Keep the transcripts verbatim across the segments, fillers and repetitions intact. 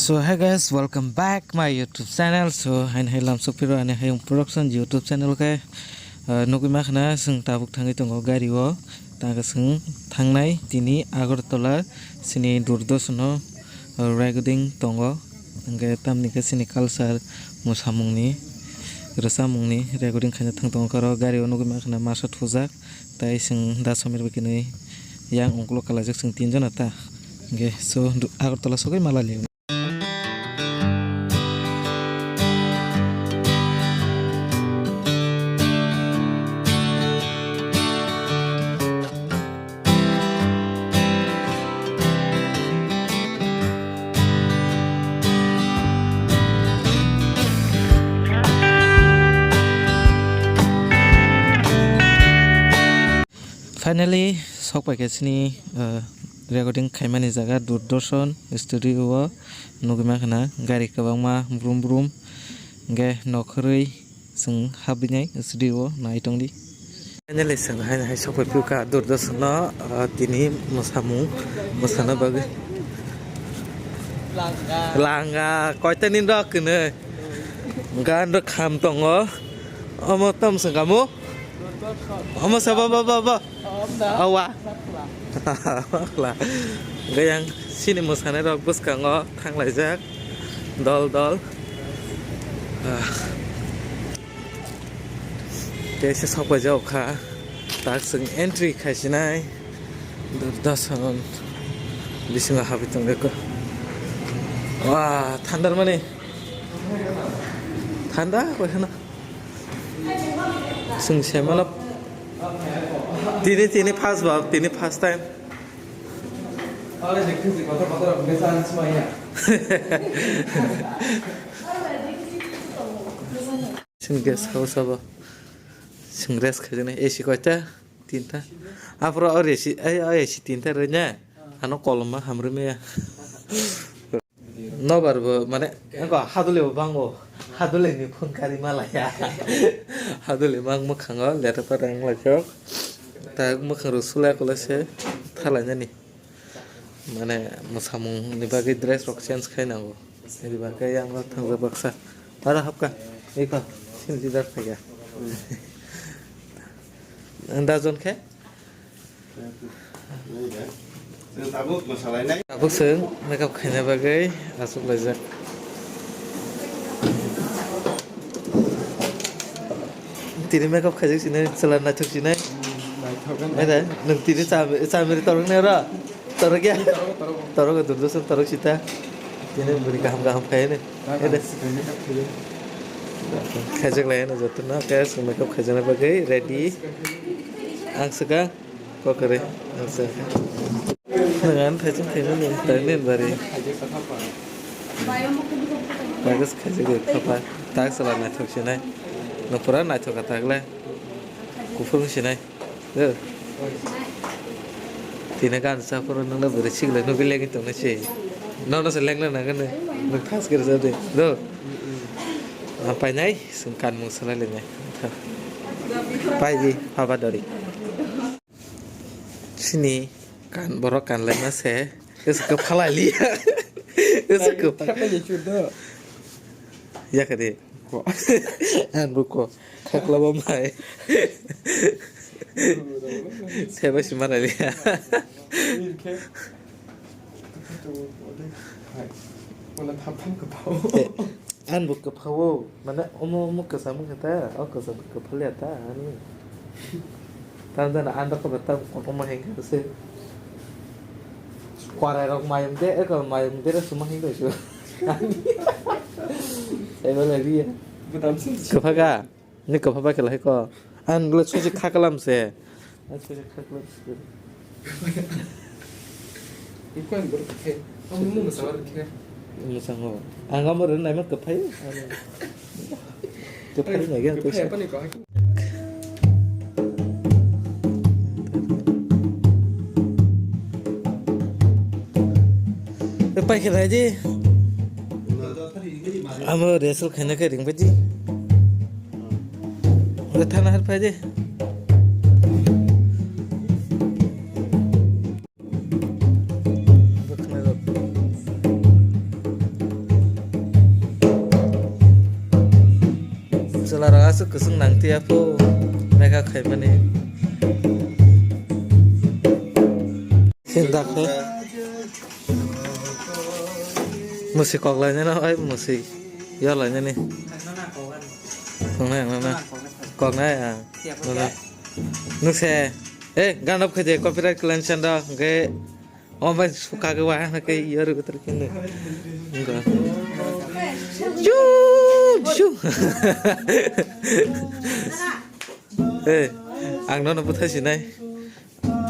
So hey guys, welcome back my YouTube channel. So hain hai lamsok piro ani Hayung Production YouTube channel khe, uh, nugui ma khna chwng tabuk thangwi tongo gari o. Tangka chwng thangnai tini Agartala chini Doordarshan o, uh, recording tongo. Hwnkhe tamni khe chini culture, mwsamungni, rwchapmungni recording khaina thang tongo khe oro gari o nugui ma khna masa thujak. Tai chwng da Samir bai kwnwi yang ungkulo kalaijak chwng tinjona ta. Hwnkhe so Agartala sogwi malai liya. Finally, sok pai khe chini, uh, recording khaimani jaga Doordarshan studio o nugui ma khna gari kwbangma brum brum hwnkhe nokhorwi chwng habwi nai studio o nai tongdi. Finally, chwng haino hai sok pai phuru kha Doordarshan no, uh, tini mwsamung mwsana bagwi. Langa, koita ni rok kwnwi. Gan rok kham tongo. Omo tom sengkamu. Omo sabo bo bo bo. Awa. Bakla. Gayang sini mwsanairok bwskango thanglaijak dol dol. Ah. Tei se sok paijak kha. Tak chwng entry khaisinai. Doordarshan bisingo habwi tongkha. Wah, thandar mani. Thanda koi khana. Chwng se mano. Tini, tini first ba, tini first time. Chwng guest house abo. Chwng rest khaijaknai A C koita? Tinta. Aphuru o A C, ai, o A C tinta rwnya. Ano koloma hamrwi maya. Nobar bo, mane, eko hadule bo bango. Hadule ni phone kari malaya. Hadule mang mwkhango, leta pa rang lai chok. Ta mwkhang rok sulai kole se, thalai nani. Mane, mwsamung ni bagwi dress rok change khai nango. Eri bagwi yang rok thangjak baksa. Aro hapka, eko, sin leader phaiya. Ang da jon khe? Chwng tabuk mwsalainai. Tabuk chwng makeup khaina bagwi achuk laijak. Tini makeup khaijak sinai, chwla naithok sinai. Naithok. Nwng tini chami, chamiri torok nai oro? Torok ya? Torok, torok. Torok, Doordarshan torok sita. Tini bwrwi kaham kaham khainai. Ede. Khaijak lai no joto no, guys, makeup khaijakna bagwi ready. Ang swkang kokore, ang swkang. Nang an thaichung thaimani, tangni bari. Bagus khaijak khapa, tak sala naithok sinai. No pura naithok ka tak le. Kuphur sinai. Do. Tini gan sa phuru nungla bwrwi siklai nugwi lengwi tongna se. Nono se lengna nangani. Nuk thas kir sa de. Do. Ang painai, sung kan mung salai lenai. Pai di, haba dori. Sini kan borok kan lai ma se. Is ke phalai li. Is ke. Yakadi. Ko. Ang buko. Khakla bo mai. Seba sima rali. Wala tham tham ka pao. Ang bo kwphao, mane omo omo kwcham wngkha ta, o kwcham khe kwphalia ta ani. Tam jani ang dokhe bo tam kotorma hengkha se. Kwarai rok mayung de, eko mayung de re suma hengkha se. Sai bale riya. Kwpha ga? Ni kwpha bai khe lahai ko. Ang le suji khaklam se. Ang suji khaklam se. Ikwan bor khe. Ang mu musa war khe. Musa ngo. Ang amo ren naima kwphai. Kwphai nai gen kwphai kwphai. Pani ko. Kwphai khe nai di. Amo rehearsal khaina khe ringbaidi. Wngkha thana har phaidi. Bwkhwnai rok. Chwla rok aswk kwchwng nang tiya pho, makeup khaimani. Sinta khe. Mwswi kok lainani, oi mwswi yo lainani. Koknai ang nana. Koknai ang nana. Nwng se, eh, gan off khaidi, copyright claim sendo, hwnkhe, oh, bai, suka ke wahana ke, yar betul kene. Enggak. Ju, ju. Eh, ang nono buthai sinai.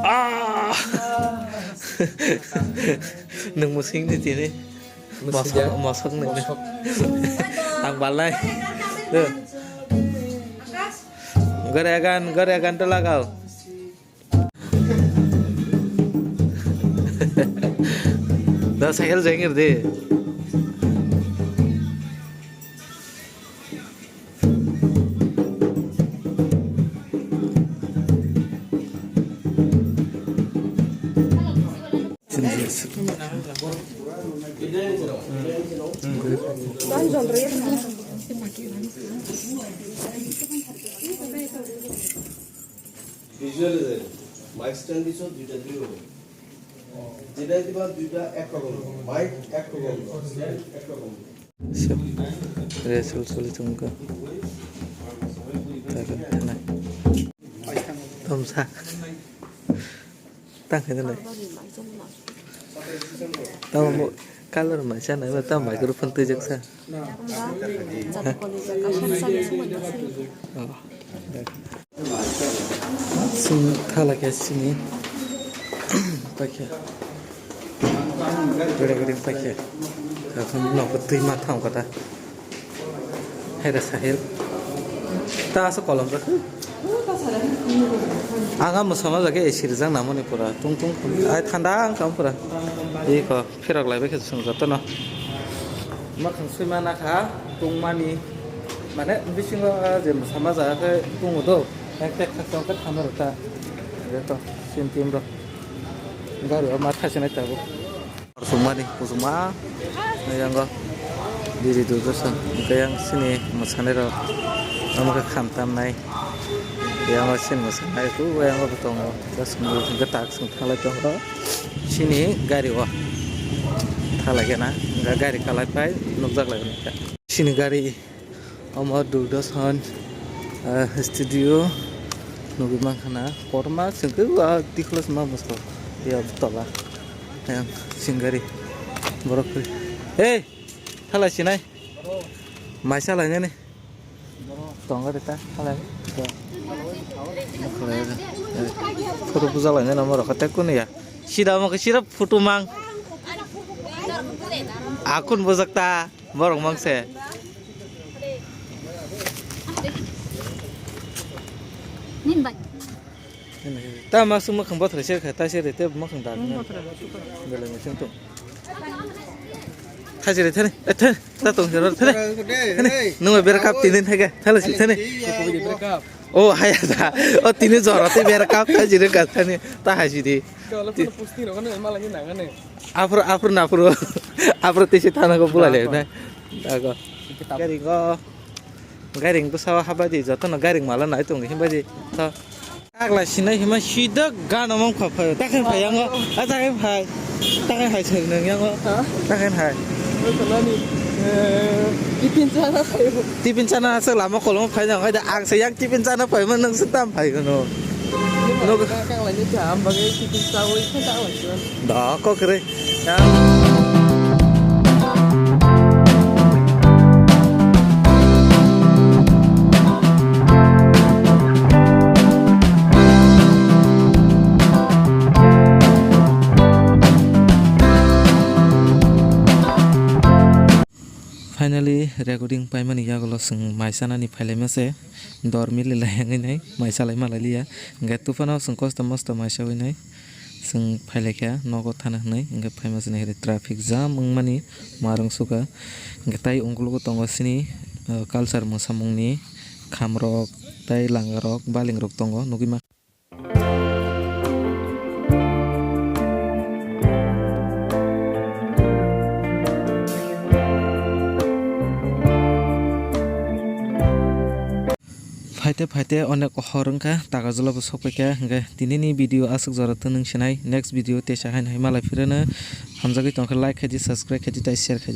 Ah! Nwng mwswng ni tini. Mwswng ya? Mosok, mosok ni. Mosok. Ang balai. Tuh. Goregan, goregan to lagao. Da cycle jengir de. Visualize, mic stand diso duita duiyo. Jeda diba duita ek rokom, mic ek rokom, stand ek rokom. Resul suli tungka. Takan, takan. Tomsa. Tang khai nai. Tamo mo color mai cha nai ba tamo microphone twi jak sa. Oh. Sing thala khe sini. Paikhe. Gede gede paikhe. Kakhan nok twi ma tham kata. Hai da Sahil. Ta asa kolom rwkha. Ang a mwsama jaga A C rijak namani pura. Tung tung. Ai thanda ang kam pura. Iko phirok lai bai khe chwng jotono. Makhang sui mana kha tungmani. Mane bisingo je mwsama jaga khe tungo do. Ek tek khak tong khe thama rwkha. Joto sin team rok. Gari o ma thasinai tabuk. Sumani kusuma yango diri dudu sa, hwnkhe yang sini mwsani rok omo khe kham tamnai, yango sini mwsani tu yango bo tongo, just hwnkhe tak song thalai tongo sini gari o thalai khe na, hwnkhe gari kalai phai nukjak lai sini gari. Omo Doordarshan, ah, studio nugwi mankha na, kotorma chwngkhe o tikhulo se ma bwskango ya tola. Ayang singari borok kwrwi. Hey, thala sinai. Maisa lainani. Tongo de ta, thala. Photo puja lainani omo rok tei kunu ya. Sida omo khe sida photo mang. Akun bujak ta. Borok mang se. Nin bai. Ta ma sung makhang bothra se kha, ta se re te makhang da. Belai ni sung to. Thaji re thani, eh, thani, ta tong se ro thani. Thani, nung bai bera kap tini thai ga, thala si thani. Oh, haya da. Oh, tini jora te bera kap thaji re ga thani, ta haji di. Aphuru, aphuru na aphuru. Aphuru tisi thana go bulai le na. Dago. Gari go. Gari go sawa habadi joto no gari mala nai tongo himba di. To. Kagla sinai hima sida gano mong kha phayo. Takhen phai yango. A takhen phai. Takhen phai sir nang yango. Ha? Takhen phai. Oi to nani. Eh, tipin chana phayo. Tipin chana aswk lama kolom phai nang hai da ang se yang tipin chana phai man nang se tam phai gano. Nogo. Kang lai ni jam bagai tipin chawi khe ta lai. Da kok re. Finally, recording paimani yagulo chwng mai chanani phailaima se, dor mililai wngwi nai, mai chalai malai liya. Hwnkhe tuphano chwng kosto mosto mai chawi nai, chwng phailaikha nogo thana hwnwi, hwnkhe phaima chini hwrwi traffic jam wngmani marwng sukha. Hwnkhe tai ungkulugo tongo chini, uh, culture mwsamungni khamrok tei langarok, balingrok tongo, nugwi ma. Phaite phaite onek hor wngkha, taka jula bo sok paikha, hingkhe tinini video aswk jora twnwng sinai, next video teisa haino hai malai phirano. Hamjagwi tongkhe like khaidi, subscribe khaidi, tei share khaidi.